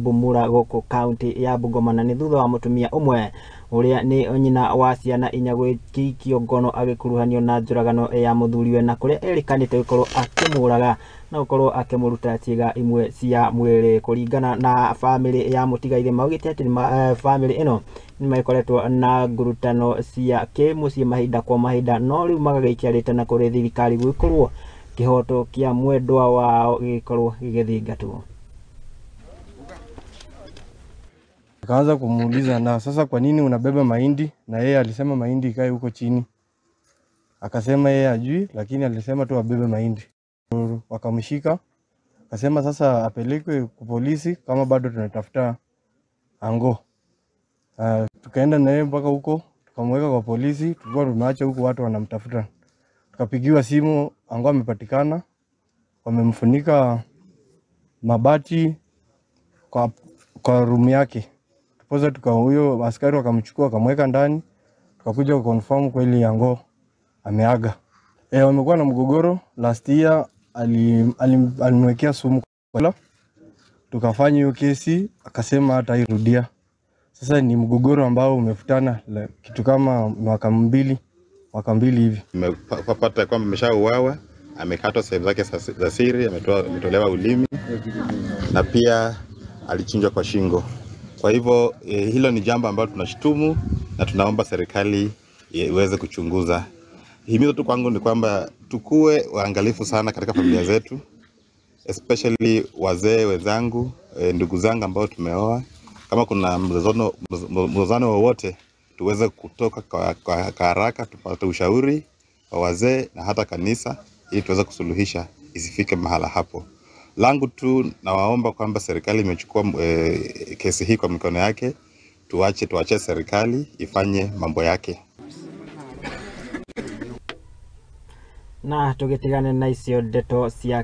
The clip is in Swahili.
Bumula gũkũ kaunti ya Bungoma na nĩ thutha wa mũtumia ũmwe ũrĩa nĩ nyina wa ciana inya gwĩkikio ngono agĩkuruhanio na njũragano ya mũthuriwe na kũrĩa erĩkanĩte gũkorwo akĩmũraga na gũkorwo akĩmũruta ciĩga imwe cia mwĩrĩ. Kũringana na bamĩrĩ ya mũtigairĩ maugĩte atĩ bamĩrĩ ĩno nĩmagĩkoretwo na ngurutano cia kĩmũciĩ mahinda kwa mahinda, no rĩu magagĩikia rĩtana kũrĩ thirikari gwĩkorwo kĩhoto kĩa mwendwa wao gĩgĩkorwo gĩgĩthingatwo. Akaanza kumuuliza, na sasa kwa nini unabeba mahindi? Na yeye alisema mahindi ikae huko chini. Akasema yeye hajui, lakini alisema tu abebe mahindi. Wakamshika, akasema sasa apelekwe kwa polisi kama bado tunatafuta ango. Tukaenda na yeye mpaka huko, tukamweka kwa polisi, tulikuwa tumeacha huko watu wanamtafuta. Tukapigiwa simu, ango amepatikana, wamemfunika mabati kwa room yake. Tupoza tuka huyo askari wakamchukua wakamweka ndani, tukakuja kuconfirm kweli ango ameaga. Wamekuwa na mgogoro last year, alimwekea sumu kwa, tukafanya hiyo kesi, akasema hatairudia. Sasa ni mgogoro ambao umefutana kitu kama mwaka mbili hivi. Nimepata kwamba ameshauawa, amekatwa sehemu zake za siri, ametolewa ulimi na pia alichinjwa kwa shingo. Kwa hivyo hilo ni jambo ambalo tunashutumu na tunaomba serikali iweze kuchunguza. Himizo tu kwangu ni kwamba tukue waangalifu sana katika familia zetu, especially wazee wenzangu, ndugu zangu ambao tumeoa. Kama kuna mzozano wowote, tuweze kutoka kwa haraka, tupate ushauri wa wazee na hata kanisa ili tuweze kusuluhisha isifike mahala hapo. Langu tu nawaomba kwamba serikali imechukua kesi hii kwa mikono yake, tuache serikali ifanye mambo yake. Na tugitigane na icio ndeto cia